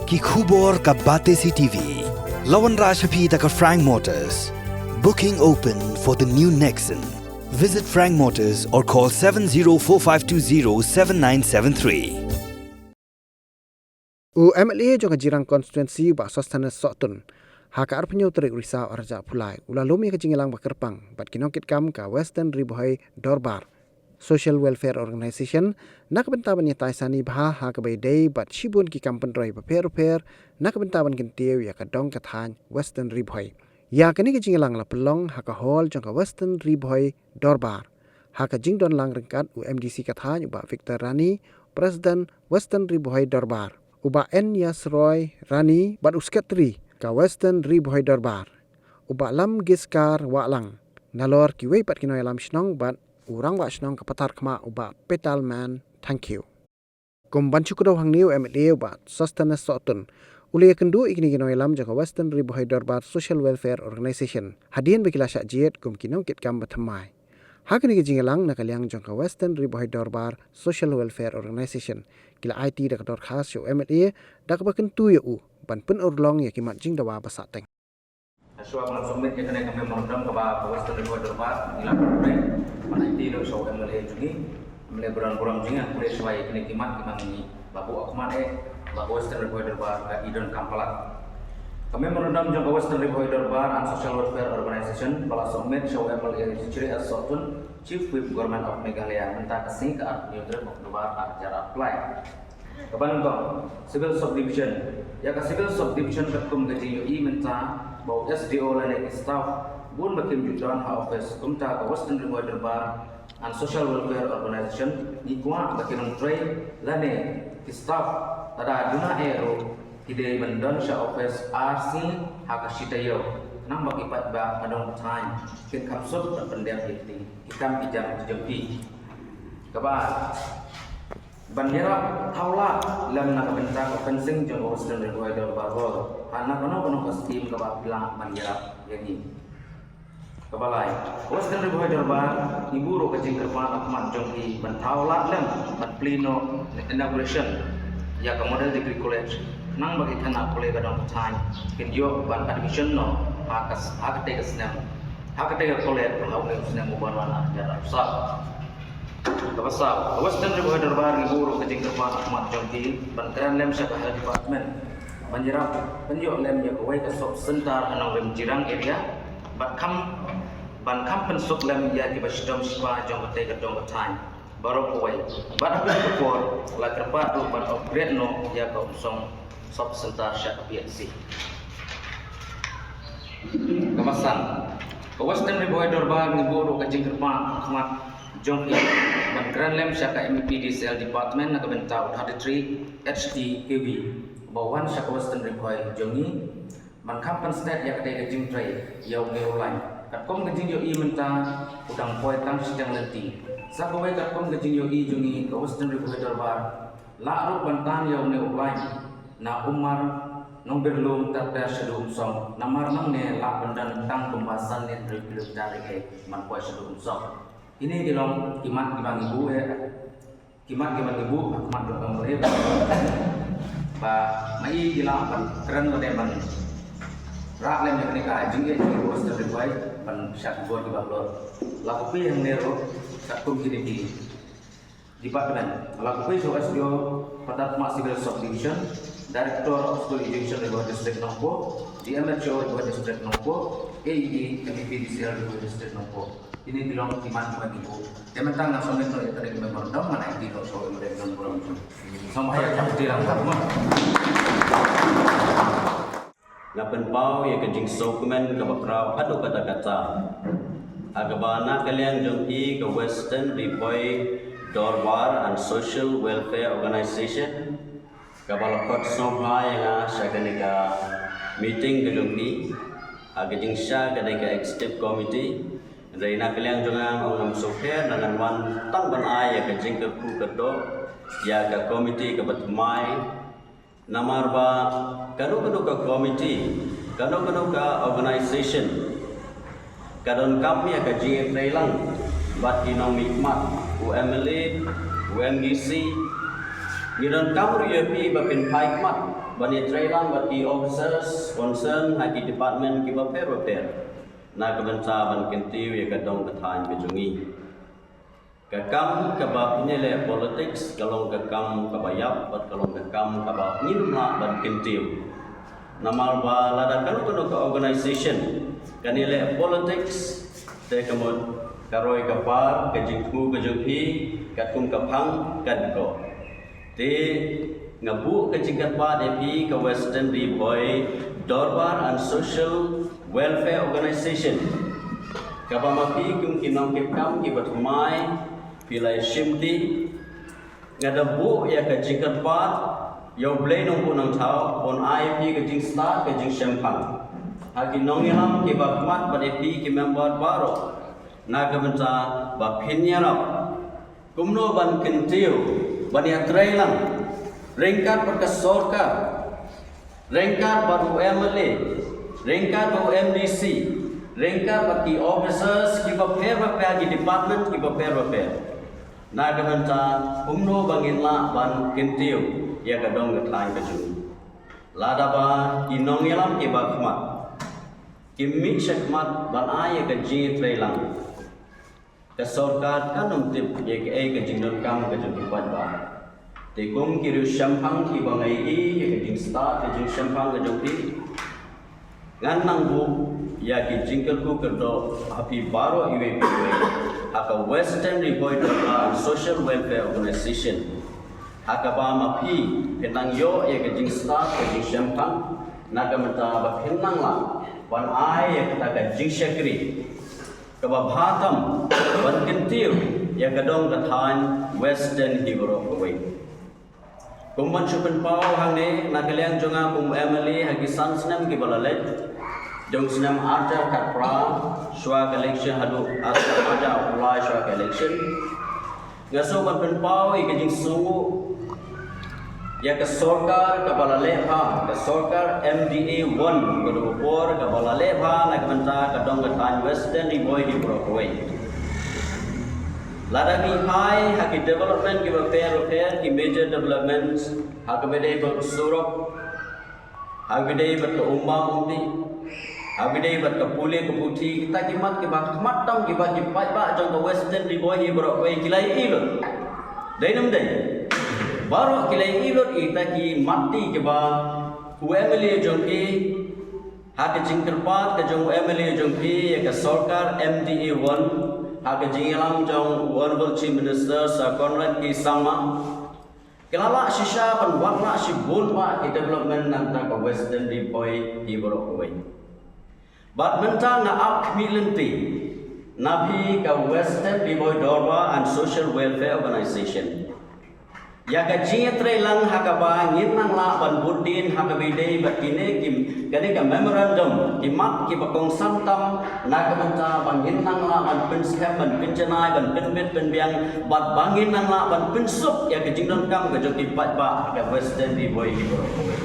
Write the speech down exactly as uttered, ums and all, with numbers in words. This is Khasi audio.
Ki khubor ka Batesi T V. La wanrah sha phi da ka Frank Motors. Booking open for the new Nexon. Visit Frank Motors or call seven zero four five two zero seven nine seven three. U M L A jong ka Jirang Constituency, Bah Sosthenes Sohtun, ha ka arphew tarik Risaw arhajar arphew lai, u la lum ïa ka jingïalang ba kyrpang bad ki nongkitkam ka Western Ri Bhoi Dorbar Social Welfare Organization na ka bynta ban ïatai sani bha ha kaba ïadei bad shibun ki kam pynroi bapher bapher na ka bynta ban kyntiew ïa ka dong ka thaiñ Western Ri Bhoi. Ïa kane ka jingïalang la pynlong ha ka hall jong ka Western Ri Bhoi Dorbar, ha ka jingdon lang ryngkat u M D C ka thaiñ, u Bah Victor Rani, President Western Ri Bhoi Dorbar, u Bah N Yasroy Rani bad u Secretary ka Western Ri Bhoi Dorbar, u Bah Lamgiskar Wahlang, nalor kiwei pat ki nongïalam shnong bad u Rangbah Shnong ka Patharkhmah, u Bah Petalman Thangkhiew. Kum ban shu kdew hangne, u M L A u Bah Sosthenes Sohtun u la ïakynduh ïa kine ki nongïalam jong ka Western Ri Bhoi Dorbar Social Welfare Organization hadien ba ki la shah jied kum ki nongkitkam ba thymmai. Ha kane ka jingïalang na ka liang jong ka Western Ri Bhoi Dorbar Social Welfare Organization, ki la aiti da ka dorkhas sha u M L A da kaba kyntu ïa u ban pynurlong ïa ki mat jingdawa ba sahteng. Shuwa ban submit ïa kane ka memorandum kaba ka Western Ri Bhoi Dorbar ngi la pyntrei ban aiti lut sha u M L A jong ngi, M L A ba don burom jong ngi, ngan pule shuwa ïa kine ki mat kiba ngi la buh ha khmat eh ba ka Western Ri Bhoi Dorbar ka i donkam palat. Ka memorandum jong ka Western Ri Bhoi Dorbar and Social Welfare Organization ba la submit sha u M L A Shri S Sohtun, Chief Whip Government of Meghalaya, mynta ka sngi ka arphew tarik October arhajar arphew lai. Kaba nyngkong, Civil Subdivision. Ïa ka Civil Subdivision katkum ka jingïohi mynta ba u S D O lane ki staff bun ba kim ju don ha office, kumta ka Western Ri Bhoi Dorbar and Social Welfare Organization ngi kwah ba ki nongtrei lane ki staff lada duna eh ruh ki dei ban don sha office ar sngi ha ka shi taïew, khnang ba ki paidbah ka dong ka thaiñ kin kham suk ban pyndep ïa ki kam ki jam ki jong ki. Kaba ar, ban ïarap thaw lad lem na ka bynta ka fencing jong ka Western Ri Bhoi Dorbar Hall ha na kano kano ka skim kaba phi lah ban ïarap ïa ngi. Kaba lai, Western Ri Bhoi Dorbar ngi buh ruh ka jingkyrpad ha khmat jong phi ban thaw lad lem ban plie noh inauguration ïa ka Model Degree College, khnang ba ki khynnah pule ka dong ka thaiñ kin ïoh ban admission noh ha ka s-, ha katei ka snem, ha katei ka college ha une u snem u ban wan arhajar arphew saw. Kaba saw, ka Western Ri Bhoi Dorbar ngi buh ruh ka jingkyrpad ha khmat jong phi ban kren lem sha ka Health Department ban ïarap pynïoh lem ïa kawei ka sub center ha Nongrim Jirang area, bad kham, ban kham pynsuk lem ïa kiba shitom shipa jong katei ka dong ka thaiñ baroh kawei. Bad ha kane ka por la kyrpad ruh ban upgrade noh ïa ka Umsong sub center sha ka P H C. Kaba san, ka Western Ri Bhoi Dorbar ngi buh ruh ka jingkyrpad ha khmat jong phi ban kren lem sha ka M E P D C L department na ka bynta u thirty-three H T K V ba wan sha ka Western Ri Bhoi jong ngi ban kham pynstet ïa katei ka jingtrei ïa une u line. Katkum ka jingïohi mynta u dang poi tang shiteng lynti. Sa kawei katkum ka jingïohi jong ngi, ka Western Ri Bhoi Dorbar lah ruh ban tan ïa une u line na Umar Nongbyrlum ter ter shaduh Umsong, namar nangne lah ban don tang kumba san lane hynriew kilometer ïa kaei ban poi shaduh Umsong. Kine ki long ki mat kiba ngi buh eh, ki mat kiba ngi buh ha khmat jong ka M L A ba ma i ki lah ban kren lane ban rah lem ïa kane ka jingeh jong ka Western Ri Bhoi ban shah ki bor kiba halor. La khublei hangne ruh katkum kine ki department. La khublei sha u S D O Patharkhmah Civil Subdivision, Director of School Education Ri Bhoi District Nongpoh, D M H O Ri Bhoi District Nongpoh, A E E M E P D C L Ri Bhoi District Nongpoh. Kine ki long ki mat kiba ngi buh. Te mynta ngan submit noh ïa kane ka memorandum, ngan aiti noh sha u M L A ba don burom jong ngi. Sngewbha ïa ka jingïarap. Nga pynpaw ïa ka jingsngewkmen kaba khraw haduh katta katta, ha kaba na ka liang jong i ka Western Ri Bhoi Dorbar and Social Welfare Organization, kaba la khot sngewbha ïa nga sha kane ka meeting ka jong i ha ka jingshah kane ka executive committee. Hynrei na ka liang jong nga, nga ong ngam sngewpher, ngan wan tang ban ai ïa ka jingkyrkhu kyrdoh ïa ka committee kaba thymmai. Namar ba kano kano ka committee, kano kano ka organization ka donkam ïa ka jingïatreilang bad ki nongmihkhmat, u M L A, u M D C, Ngi donkam ruh ïa phi ba phin phai khmat ban ïatreilang bad ki officers concerned ha ki department kiba pher bapher na ka bynta ban kyntiew ïa ka dong ka thaiñ ka jong ngi. Ka kam kaba phin ïaleh politics ka long ka kam kaba ïap bad ka long ka kam kaba ngim lah ban kyntiew. Namar ba lada kano kano ka organization kan ïaleh politics, te ka mut ka roi ka par ka jingthmu ka jong phi katkum ka phang kan ko. Te nga buh ka jingkyrpad ïa phi ka Western Ri Bhoi Dorbar and Social Welfare Organization, kaba ma phi kum ki nongkit kam kiba thymmai phi la shimti. Nga da buh ïa ka jingkyrpad ïa U Blei Nongbuh Nongthaw un ai phi ka jingstad ka jingshemphang ha ki nongïalam kiba khmat bad ïa phi ki member baroh na ka bynta ba phin ïarap kumno ban kyntiew, ban ïatreilang ryngkat bad ka sorkar, ryngkat bad u M L A, ryngkat bad u M D C, ryngkat bad ki officers kiba pher bapher, ki department kiba pher bapher, na ka bynta kumno ba ngin lah ban kyntiew ïa ka dong ka thaiñ ka jong ngi. Lada ba ki nongïalam kiba khmat kim mih sha khmat ban ai ïa ka jingïatreilang, ka sorkar kan ym tip ïa kaei ka jingdonkam ka jong ki paidbah. Te kum ki riewshemphang kiba ngi ïohi ïa ka jingstad ka jingshemphang ka jong phi, ngan nang buh ïa ki jingkyrkhu kyrdoh ha phi baroh iwei pa iwei ha ka Western Ri Bhoi Dorbar and Social Welfare Organization, ha kaba ma phi phin nang ïoh ïa ka jingstad ka jingshemphang na ka bynta ba phin nang lah ban ai ïa kata ka jingshakri kaba bha tam ban kyntiew ïa ka dong ka thaiñ Western hi baroh kawei. Kum ban shu pynpaw hangne, na ka liang jong nga kum M L A ha ki san snem kiba la leit, jong snem arhajar khatphra shuwa ka election haduh arhajar arphew lai shuwa ka election, nga sngew ban pynpaw ïa ka jingsngewnguh ïa ka sorkar kaba la leh bha, ka sorkar M D A one, ka dei ka por kaba la leh bha na ka bynta ka dong ka thaiñ Western Ri Bhoi hi baroh kawei. Lada ngi phai ha ki development kiba pher bapher, ki major developments, ha kaba dei bad surok, ha kaba dei bad ka umbam umdih, ha kaba dei bad ka pule ka puthi, kita ki mat kiba khmat tam kiba ki paidbah jong ka Western Ri Bhoi hi baroh kawei ki la ïohi lut. Dei ne ym dei? Baroh ki la ïohi lut ïa kita ki mat kiba u M L A jong phi ha ka jingkyrpad ka jong u M L A jong phi ïa ka sorkar M D A one, ha ka jingïalam jong u Honorable Chief Minister Sir Conrad K Sangma, ki la lah shisha ban wad lah shibun bah ki development na ka bynta ka Western Ri Bhoi hi baroh kawei. Bad mynta nga ap khmih lynti na phi ka Western Ri Bhoi Dorbar and Social Welfare Organization ïa ka jingïatreilang ha kaba ngin nang lah ban bud dien ha kaba ïadei bad kine ki, kane ka memorandum, ki mat kiba kongsan tam na ka bynta ba ngin nang lah ban pynskhem, ban pynjanai, ban pynbit pynbiang, bad ba ngin nang lah ban pynsuk ïa ka jingdonkam ka jong ki paidbah ka Western Ri Bhoi hi baroh kawei.